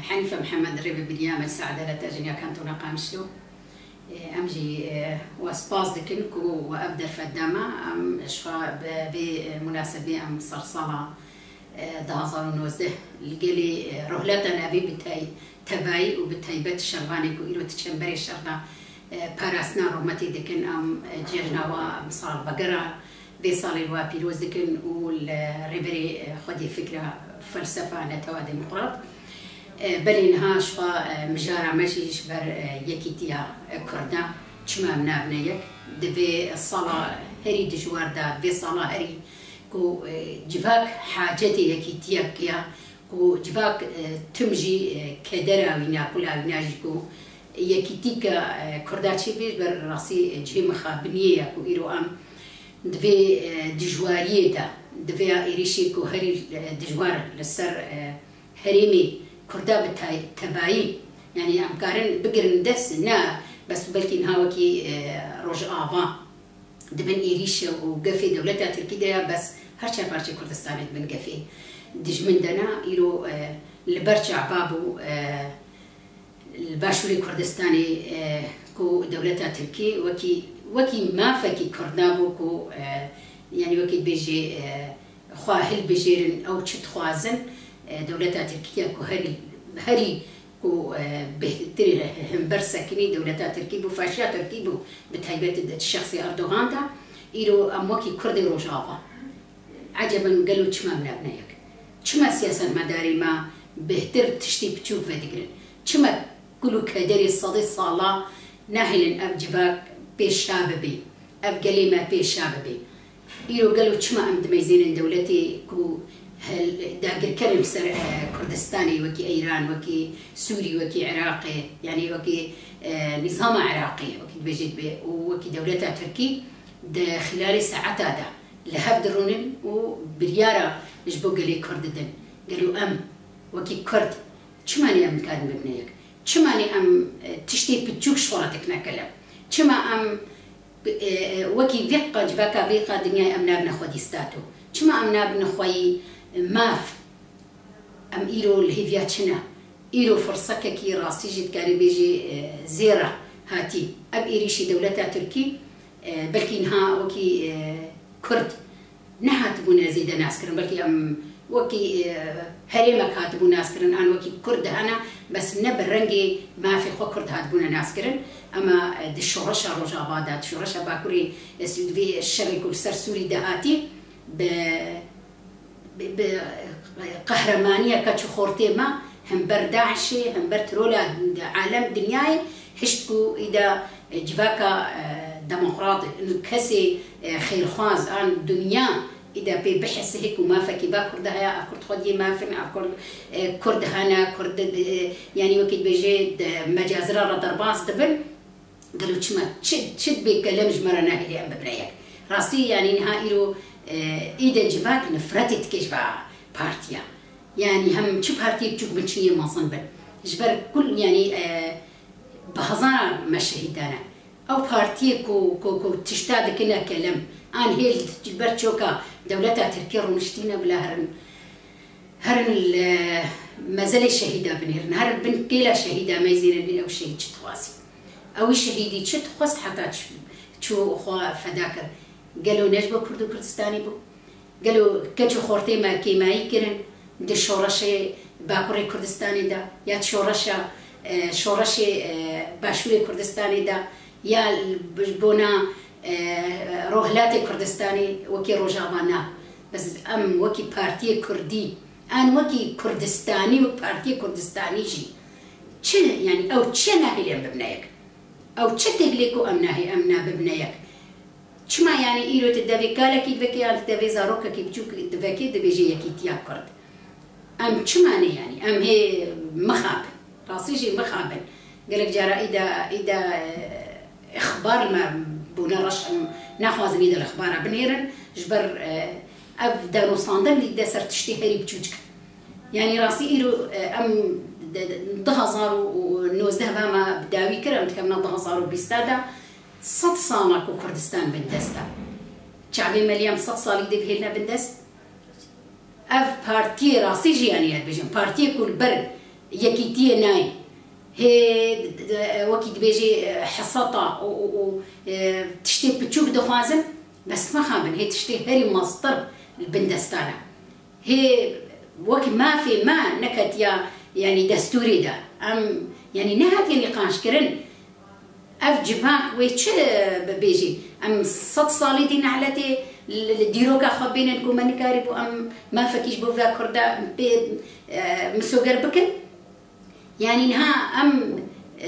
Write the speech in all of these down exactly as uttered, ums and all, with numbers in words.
Henife Mihemed, rêvebiriya Meclisa Edaleta Ciniya Kantona Qamişlo. Em jî we spas dikin ku we ev derfet da me. Em ji xwe bi vê munasebê em sersala du hazar û nozdeh li gelê rohleta navî bi tevayî û bi taybet şervanê ku îro di çemberê şer de parastina rûmetê dikin, em cejna we, em salvegera vê salê li we pîroz dikin û li rêberê xwedî fikra, felsefa netewa demokrat. Belê niha ji xwe mijara me jî ji ber yekîtiya Kurda, çima em nabine yek? Di vê sala herî dijwar de, di vê sala herî ku civak hacetê yekîtiyek ya, ku civak tim jî kedera wîna, kula wîna jî ku yekîtîka Kurda çêbê, ji ber rastî cihê mixabiniyê ye ku îro em di vê dijwariyê de, di vê êrîşê ku herî dijwar li ser herêmê Kurda bi tay-, tevayî, yanî em karin bigirin dest, ne bes belkî niha wekî Rojava di bin êrîşe û gefê dewleta Tirkî de ya, bes her çar parçeyê Kurdistanê di bin gefê dijmin de ne, îro li ber çava bû. Li Başûrê Kurdistanê ku dewleta Tirkî wekî, wekî mafekî Kurda bû ku, yanî wekî dibêjê, xwe hilbijêrin, ew çi dixwazin, dewleta Tirkî ya ku herî, herî ku bêhtir himber sekinî dewleta Tirkî bû, faşiya Tirkî bû, bi taybet di şexsê Erdogan de, îro em wekî Kurdê Rojava. Eceben gelo çima em nabine yek? Çima siyasetmedarê me bêhtir tiştê piçûk vedigirin? Çima kul û kederê sedê sala nahêlin ev civak pê şa bibê, ev gelê me pê şa bibê? Îro gelo çima em dimeyzênin dewletê ku hel-, dagirker li ser Kurdistanê, wekî Îran, wekî Sûrî, wekî Iraqê, yanî wekî nîzama Iraqê, wekî dibêjê dibe û wekî dewleta Tirkî di xîlalê saeta de li hev dirûnin û biryara ji bo gelê Kurd didin. Gelo em wekî Kurd çima nê em nikarin bibine yek? Çima nê em tiştê piçûk ji xwe re dikine kelem? Çima em wekî vê qencveka vê qa dinyayê em nabine xwedî stato? Çima em nabine xweyî maf? Em îro li hêviya çi ne? Îro firsekekî rastî jî dikarî bêjî zêra hatî. Ev êrîşî dewleta Tirkî, belkî niha wekî Kurd nehatibûne zêde naskirin, belkî em wekî herêmek hatibû naskirin, an wekî Kurd hene, bes ne bi rengê mafê xwe Kurd hatibûne naskirin. Ema di şoreşa Rojava de, di şoreşa Bakurê, vê şerê ku li ser Sûrî de hatî, bi bi, bi qehremaniyeke çi xortê me hember DAIŞê, hember trola alem, dinyayê hişt ku îda civaka demokrat, kesê xêrxwaz an dinya îda pê bihesihê ku mafekî ba Kurda heye, ev Kurd xwediyê mafin, ev Kurd, Kurd hene, Kurd, yanî wekî dibêjê di mecazira re derbas dibin. Gelo çima, çi, çi dibê kelem ji me re nahêlê em bibine yek? Rastî, yanî niha îro, e, îde civak nifretê dike ji va partiya. Yanî hem çi partiyê biçûk bin, çi yê mezin bin. Ji ber kul, yanî, e, bi hezara me şehîd dane. Ew partiyê ku, ku, ku tişta dikine kelem, an hêl ji ber çoka dewleta Tirkiyê rûniştîne, bila herin. Herin li mezelê şehîda binêrin, herin bin kêla şehîda meyzêrin, bin ew şehîd çi dixwazî. Ew şehîdî çi dixwest heta çi-, çû xwe feda kir. Gelo ne ji bo Kurd û Kurdistanê bû? Gelo keç û xortê me kêmayî kirin di şoreşê Bakurê Kurdistanê de, ya di şoreşa, e, şoreşê, e, Başûrê Kurdistanê de, ya ji bona, e, Rojhilatê Kurdistanê wekî Rojava ne. Bes em wekî partiyê Kurdî, an wekî Kurdistanî û partiyê Kurdistanî jî çi, yanî ew çi nahêlin bibine yek? Ew çi têgilê ku em nahê, em nabibine yek? Çima, yanî îro tu devê kalekî divekê yan tu devê zarokekî biçûk divekê dibêjê yekîtiya Kurd? Em çima ne, yanî? Em hê mixabin. Rastî jî mixabin. Gelek cara îda, îda, e, ixbar li me bûne reş, em naxwazin îda li ixbara binêrin. Ji ber, e, ev danûstandin dide ser tiştê herî biçûçik. Yanî rastî îro, e, em de, de, du hazar û nozdeh ve me bi dawî kir, em dikevna du hazar û bîst de sed sala ku Kurdistan bin dest e. Çavê me lê em sed salî dê bihêlne bin dest. Ev partiyê rastî jî, yanî ez dibêjim, partiyê ku li ber Yekîtiyê nayê. Hê, wekî dibêjê, hesata û, û, û, e, tiştê piçûk dixwazin, bes mexabin, hê tiştê herî mestir li bin destana. Hê wekî mafê me neketiya, yanî destûrê de. Em, yanî nehatiye nîqaşkirin. Ev civak wê çi bibêjî? Em sed salî dî nehletê li, li dîroka xwe bênin ku me nikarîbû em mafekî ji bo vê kurda pê, e, misoger bikin? Yanî niha em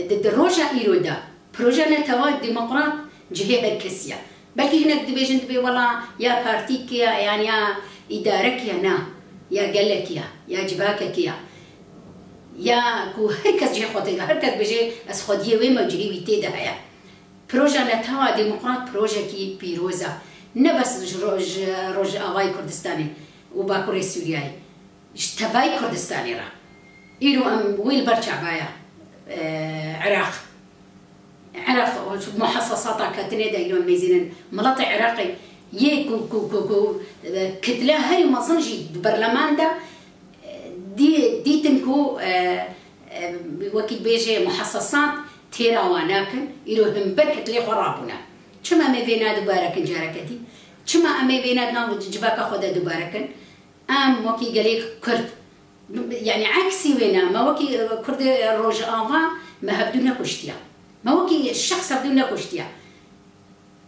di, di roja îro de proje netewa demokrat cihê her kesî ye. Belkî hinek dibêjin dibê wela ya partîk ya, yan ya îdarek ya, na, ya gelek ya, ya civakek ya. Ya ku her kes cihê xwe tê de, her kes bêje ez xwediyê wê me û cihê wî tê de heye. Proja netewa demokrat projekî pîroz e. Ne bes ji ro-, ji Rojavayê Kurdistanê û Bakurê Sûriyeyê. Ji tevayî Kurdistanê re. Îro em wê li ber çava ye, e, Iraq. Iraq, muhesesata ketinê de îro em mêzînin. Miletê Iraqê yê ku, ku, ku, ku, e, kitle herî mezin jî di berleman de, e, dî-, dîtin ku, e, e, wekî dibêje muhesesat têra wan nakin. Îro himber kitlê xwe rabûne. Çima em ê vê ne dubare kin careke dî? Çima em ê vê ne di nav civaka xwe de dubare kin? Em wekî gelê Kurd, yanî eksî wê ne, me wekî, e, Kurdê Rojava me hevdû nekuştiye. Me wekî şexs hevdû nekuştiye.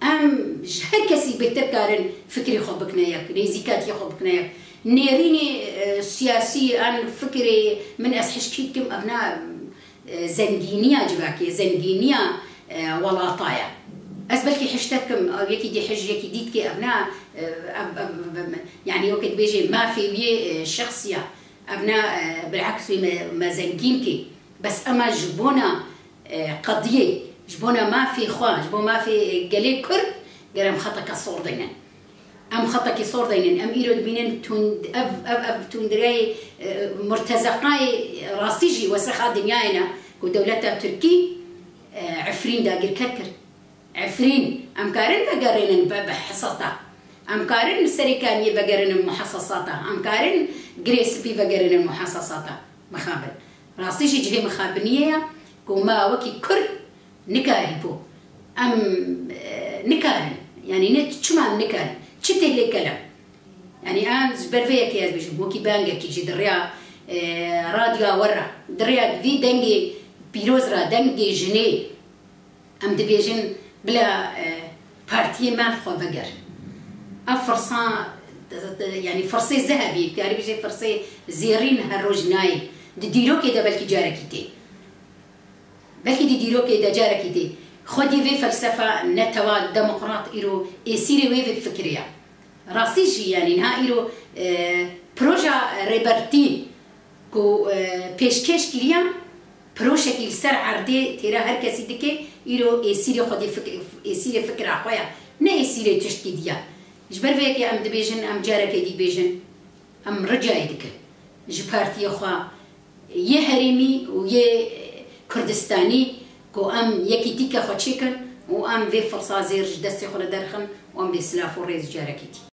Em ji her kesî bêhtir karin fikrê xwe bikine yek, nêzîkatiyê xwe bikine yek. Nêrînê, e, siyasî an fikrê min ez hişkî dikim, ev ne, e, zengîniya civakê, zengîniya, e, welata ye. Ez belkî hişte dikim, ew yekî dî hij, yekî dî dikê, ev ne, e, ev, ev, ev, ev, yanî weke dibêjê mafê wî yê, e, şexsî ye. Ev ne, e, bileks wî me, me zengîn kê. Bes ema ji bona, e, qediyê, ji bona mafê xwe, ji bo mafê, e, gelê Kurd, ger em xeteke sor deynin. Em xetekî sor deynin. Em îro dibînin tund-, ev, ev, ev tundireyê, e, murtezeqayê rastî jî wesexa dinyayê ne ku dewleta Tirkî, e, Efrîn dagirker kir. Efrîn, em karin vegerînin bi, bi hesasa. Em karin Serêkaniyê vegerînin muhesesata. Em karin Girê Spî vegerînin muhesesata. Mixabin. Rastî jî cihê mixabiniyê ye ku me wekî Kurd nikarîbû. Em, e, nikarin. Yanî ne, çima em nikarin? Çi têlê kelem? Yanî em ji ber vê yekê ez bêjim, wekî bangekî jî di rêya, e, radyoya we re, di rêya vî dengê pîroz re, dengê jinê, em dibêjin, bila, e, partiyê me li xwe veger. Ev firsa, yanî firsê zehebî, diyarî bêje firsê zêrîn her roj nayê. Di dîrokê de belkî carekî tê. Belkî di dîrokê de carekî tê. Xwedî vê felsefa netewa demokrat îro êsîrê wê vê fikirê ye. Rastî jî, yanî niha îro, e, proja Rêbertî ku, e, pêşkêş kiriye, projekî li ser erdê têra her kesî dike, îro êsîrê xwedî fik-, êsîrê fikra xwe ye, ne êsîrê tiştkî dî ye. Ji ber vê yekê em dibêjin, em carekê dî bêjin, em ricayê dikin ji partiyê xwe yê herêmî û yê Kurdistanî ku em yekîtîke xwe çêkin û em vê firsa zêr ji destê xwe li derxin û em bê silav û rêz carekî dî.